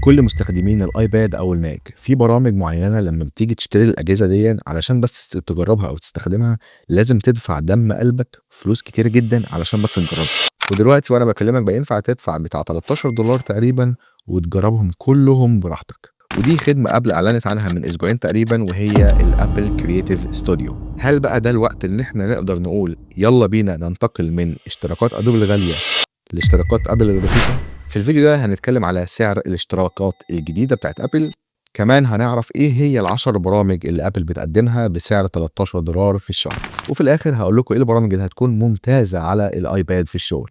لكل مستخدمين ال iPad او ال Mac، في برامج معينة لما بتيجي تشتري الاجهزة دي علشان بس تجربها او تستخدمها لازم تدفع دم قلبك فلوس كتير جدا علشان بس تجربها. ودلوقتي وانا بكلمك بقى ينفع تدفع بتاع $13 تقريبا وتجربهم كلهم براحتك. ودي خدمة Apple اعلنت عنها من اسبوعين تقريبا، وهي ال Apple Creative Studio. هل بقى ده الوقت اللي احنا نقدر نقول يلا بينا ننتقل من اشتراكات Adobe الغالية لاشتراكات Apple الرخيصة؟ في الفيديو ده هنتكلم على سعر الاشتراكات الجديدة بتاعت Apple، كمان هنعرف ايه هي العشر برامج اللي Apple بتقدمها بسعر $13 في الشهر، وفي الاخر هقول لكم ايه البرامج اللي هتكون ممتازة على ال iPad في الشغل.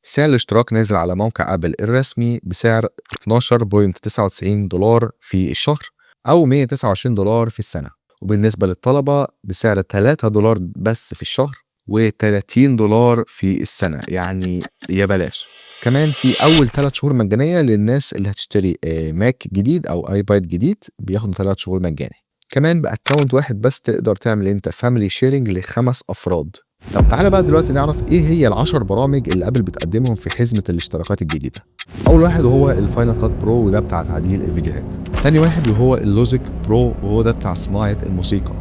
سعر الاشتراك نازل على موقع Apple الرسمي بسعر $12.99 في الشهر او $129 في السنة، وبالنسبة للطلبة بسعر $3 بس في الشهر و$30 في السنة، يعني يا بلاش. كمان في أول 3 شهور مجانية للناس اللي هتشتري Mac جديد أو iPad جديد، بياخدوا 3 شهور مجاني. كمان ب account واحد بس تقدر تعمل انت family sharing لخمس افراد. طب تعالى بقى دلوقتي نعرف ايه هي العشر برامج اللي Apple بتقدمهم في حزمة الاشتراكات الجديدة. اول واحد وهو ال Final Cut Pro، وده بتاع تعديل الفيديوهات. تاني واحد وهو ال Logic Pro، وهو ده بتاع صناعة الموسيقى.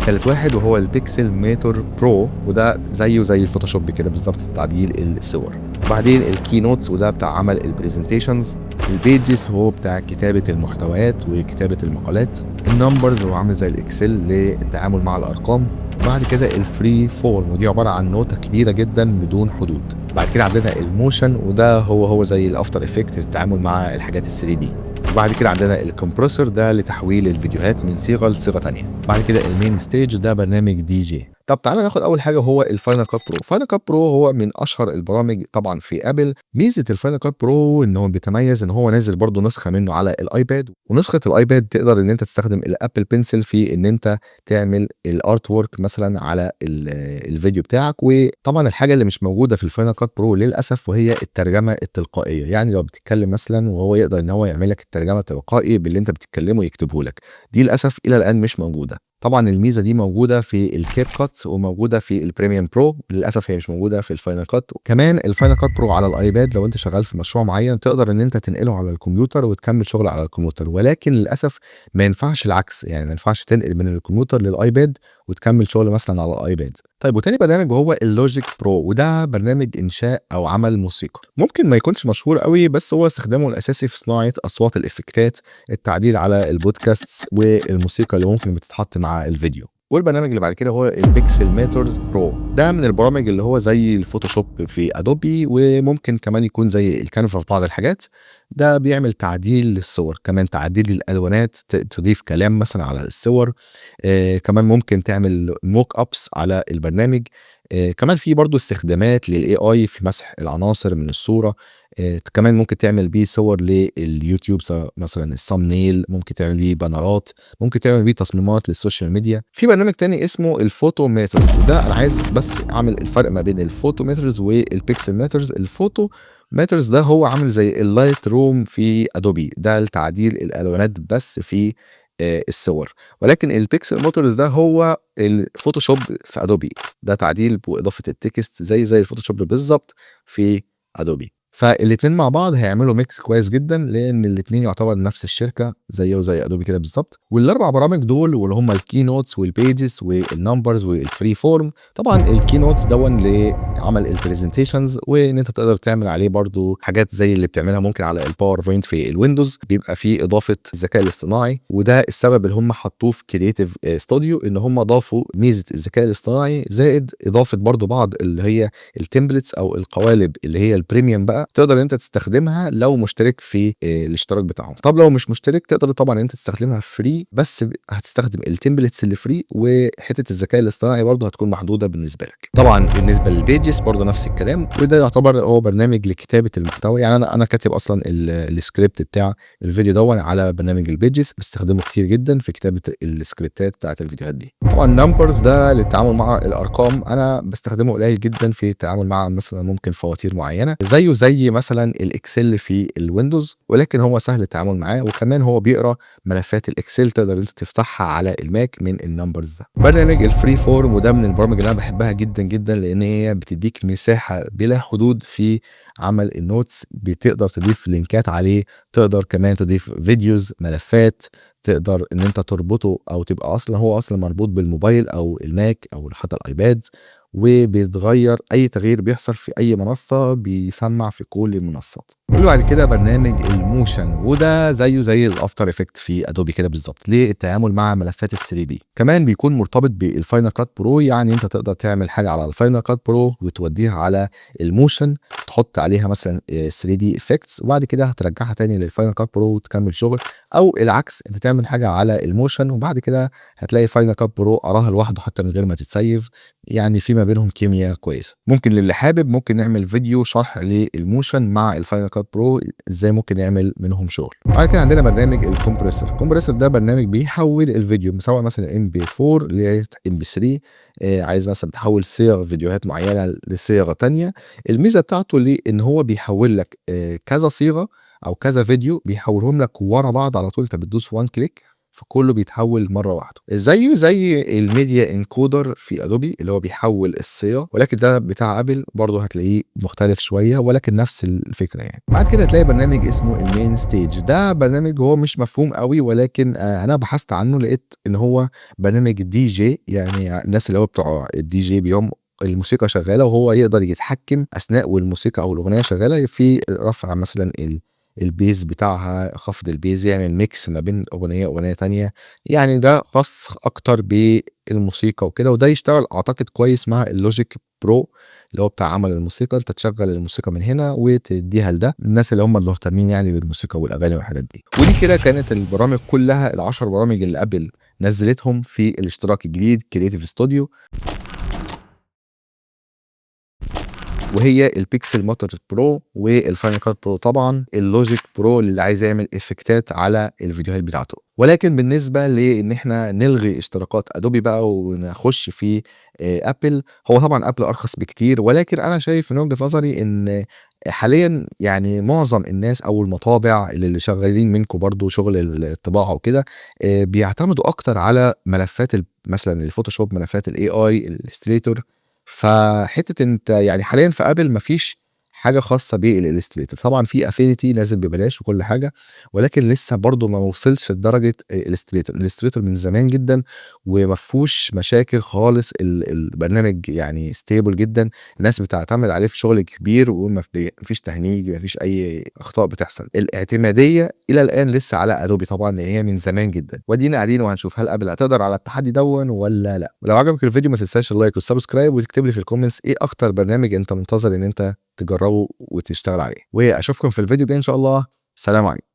تالت واحد وهو ال Pixelmator Pro، وده زيه زي ال Photoshop كده بالظبط في تعديل الصور. وبعدين ال Keynotes، وده بتاع عمل ال presentations. ال Pages هو بتاع كتابة المحتويات وكتابة المقالات. ال Numbers هو عامل زي ال Excel للتعامل مع الارقام. وبعد كده ال Freeform، ودي عبارة عن نوتة كبيرة جدا بدون حدود. بعد كده عندنا ال Motion، وده هو هو زي ال After Effect التعامل مع الحاجات ال 3D. وبعد كده عندنا ال Compressor، ده لتحويل الفيديوهات من صيغة لصيغه تانية. بعد كده ال MainStage، ده برنامج دي جي. طب تعالى ناخد اول حاجه، هو ال Final Cut Pro. Final Cut Pro هو من اشهر البرامج طبعا في Apple. ميزة ال Final Cut Pro ان هو بيتميز ان هو نازل برضه نسخه منه على ال iPad، ونسخة ال iPad تقدر ان انت تستخدم ال Apple Pencil في ان انت تعمل ال artwork مثلا على الفيديو بتاعك. وطبعا الحاجة اللي مش موجودة في ال Final Cut Pro للاسف وهي الترجمة التلقائيه، يعني لو بتتكلم مثلا وهو يقدر ان هو يعمل لك الترجمة التلقائي باللي انت بتتكلمه يكتبه لك، دي للاسف الى الان مش موجوده. طبعا الميزة دي موجودة في ال CapCut وموجودة في ال Premiere Pro، للاسف هي مش موجودة في ال Final Cut. كمان ال Final Cut Pro على ال iPad لو انت شغال في مشروع معين تقدر ان انت تنقله على الكمبيوتر وتكمل شغل على الكمبيوتر، ولكن للاسف ما ينفعش العكس، يعني ما ينفعش تنقل من الكمبيوتر لل iPad وتكمل شغل مثلا على ال iPad. طيب وتاني برنامج وهو ال Logic Pro، وده برنامج انشاء او عمل موسيقى، ممكن ما يكونش مشهور قوي بس هو استخدامه الاساسي في صناعة اصوات الافكتات، التعديل على ال podcasts والموسيقى اللي ممكن بتتحط مع الفيديو. والبرنامج اللي بعد كده هو ال Pixelmator Pro، ده من البرامج اللي هو زي ال Photoshop في Adobe، وممكن كمان يكون زي ال Canva في بعض الحاجات. ده بيعمل تعديل للصور، كمان تعديل للالوانات، تضيف كلام مثلا على الصور، كمان ممكن تعمل mock ups على البرنامج، كمان في برضو استخدامات لل AI في مسح العناصر من الصوره، كمان ممكن تعمل بيه صور لليوتيوب مثلا ال thumbnail، ممكن تعمل بيه بانرات، ممكن تعمل بيه تصميمات لل social media. في برنامج تاني اسمه ال Photomatix، ده انا عايز بس اعمل الفرق ما بين ال Photomatix وال Pixelmator. ال Photomatix ده هو عامل زي ال Lightroom في Adobe، ده لتعديل الالوانات بس في الصور، ولكن ال Pixelmator ده هو ال Photoshop في Adobe، ده تعديل باضافة ال text زي ال Photoshop بالظبط في Adobe. فالاتنين مع بعض هيعملوا mix كويس جدا، لان الاتنين يعتبر نفس الشركة زيه زي Adobe كده بالظبط. والاربع برامج دول واللي هم ال Keynotes وال Pages وال Numbers وال Freeform. طبعا ال Keynotes دون لعمل ال presentations، وان انت تقدر تعمل عليه برضو حاجات زي اللي بتعملها ممكن على ال PowerPoint في ال Windows، بيبقى فيه اضافه الذكاء الاصطناعي، وده السبب اللي هم حطوه في Creative Studio، ان هم ضافوا ميزة الذكاء الاصطناعي زائد اضافه برضو بعض اللي هي ال templates او القوالب اللي هي ال premium بقى، تقدر انت تستخدمها لو مشترك في الاشتراك بتاعهم. طب لو مش مشترك تقدر طبعا انت تستخدمها free، بس هتستخدم ال templates اللي free، وحتة الذكاء الاصطناعي برضو هتكون محدودة بالنسبة لك. طبعا بالنسبة لل Pages برضو نفس الكلام، وده يعتبر هو برنامج لكتابه المحتوى، يعني انا كاتب اصلا السكريبت بتاع الفيديو دون على برنامج ال Pages، بستخدمه كتير جدا في كتابه السكريبتات بتاعت الفيديوهات دي. طبعا Numbers ده للتعامل مع الارقام، انا بستخدمه قليل جدا في التعامل مع مثلا ممكن فواتير معينة، زيه زي زي مثلا ال Excel في ال Windows، ولكن هو سهل التعامل معاه، وكمان هو بيقرا ملفات ال Excel تقدر انت تفتحها على ال Mac من ال Numbers ده. برنامج ال Freeform، وده من البرامج اللي انا بحبها جدا جدا، لان هي بتديك مساحة بلا حدود في عمل ال notes. بتقدر تضيف لينكات عليه، تقدر كمان تضيف videos، ملفات، تقدر ان انت تربطه او تبقى اصلا هو اصلا مربوط بالموبايل او ال Mac او حتى ال iPad، وبيتغير اي تغيير بيحصل في اي منصة بيسمع في كل المنصات. اللي بعد كده برنامج ال Motion، وده زيه زي ال After Effect في Adobe كده بالظبط للتعامل مع ملفات ال 3D. كمان بيكون مرتبط بال Final Cut Pro، يعني انت تقدر تعمل حاجة على ال Final Cut Pro وتوديها على ال Motion، تحط عليها مثلا 3D effects، وبعد كده هترجعها تاني لل Final Cut Pro وتكمل شغل، او العكس انت تعمل حاجة على ال Motion وبعد كده هتلاقي Final Cut Pro قراها لوحده حتى من غير ما تتسيف. يعني في ما بينهم كيمياء كويسة. ممكن للي حابب ممكن نعمل فيديو شرح لل Motion مع ال Final Cut Pro ازاي ممكن نعمل منهم شغل. بعد كده عندنا برنامج ال Compressor. ال Compressor ده برنامج بيحول الفيديو سواء مثلا MP4 ل MP3، عايز مثلا تحول صيغ فيديوهات معينة لصيغه تانية. الميزة بتاعته ليه ان هو بيحول لك كذا صيغة او كذا فيديو، بيحولهم لك ورا بعض على طول، انت بتدوس one click فكله بيتحول مرة واحدة، زيه زي ال Media Encoder في Adobe اللي هو بيحول الصيغ، ولكن ده بتاع Apple برضه هتلاقيه مختلف شوية ولكن نفس الفكرة يعني. بعد كده هتلاقي برنامج اسمه ال MainStage. ده برنامج هو مش مفهوم قوي، ولكن انا بحثت عنه لقيت ان هو برنامج دي جي، يعني الناس اللي هو بتوع الدي جي بيوم الموسيقى شغالة وهو يقدر يتحكم اثناء والموسيقى او الاغنية شغالة في رفع مثلا ال bass بتاعها، خفض ال bass، يعمل mix ما بين اغنية واغنيه تانية. يعني ده خاص اكتر بالموسيقى وكده، وده يشتغل اعتقد كويس مع ال Logic Pro اللي هو بتاع عمل الموسيقى. انت تشغل الموسيقى من هنا وتديها لده، الناس اللي هم المهتمين يعني بالموسيقى والاغاني والحاجات دي. ودي كده كانت البرامج كلها، ال10 برامج اللي Apple نزلتهم في الاشتراك الجديد Creative Studio، وهي ال Pixelmator Pro وال Final Cut Pro طبعا، ال Logic Pro اللي عايز يعمل افكتات على الفيديوهات بتاعته. ولكن بالنسبة لان احنا نلغي اشتراكات Adobe بقى ونخش في Apple، هو طبعا Apple ارخص بكتير، ولكن انا شايف من وجهه نظري ان حاليا يعني معظم الناس او المطابع اللي شغالين منكم برضو شغل الطباعة وكده، بيعتمدوا اكتر على ملفات مثلا ال Photoshop، ملفات ال AI، ال Illustrator. فحته انت يعني حاليا في Apple مفيش حاجة خاصة بال Illustrator. طبعا في Affinity نازل ببلاش وكل حاجة، ولكن لسه برضو ما وصلش لدرجة Illustrator. Illustrator من زمان جدا وما فيهوش مشاكل خالص، البرنامج يعني stable جدا، الناس بتعتمد عليه في شغل كبير وما فيش تهنيج، ما فيش اي اخطاء بتحصل. الاعتماديه الى الان لسه على Adobe طبعا، لان هي من زمان جدا. وادينا قاعدين وهنشوف هل Apple هتقدر على التحدي دون ولا لا. ولو عجبك الفيديو ما تنساش ال like وال subscribe، وتكتب لي في ال comments ايه اكتر برنامج انت منتظر ان انت تجربه وتشتغل عليه. واشوفكم في الفيديو الجاي ان شاء الله. سلام عليكم.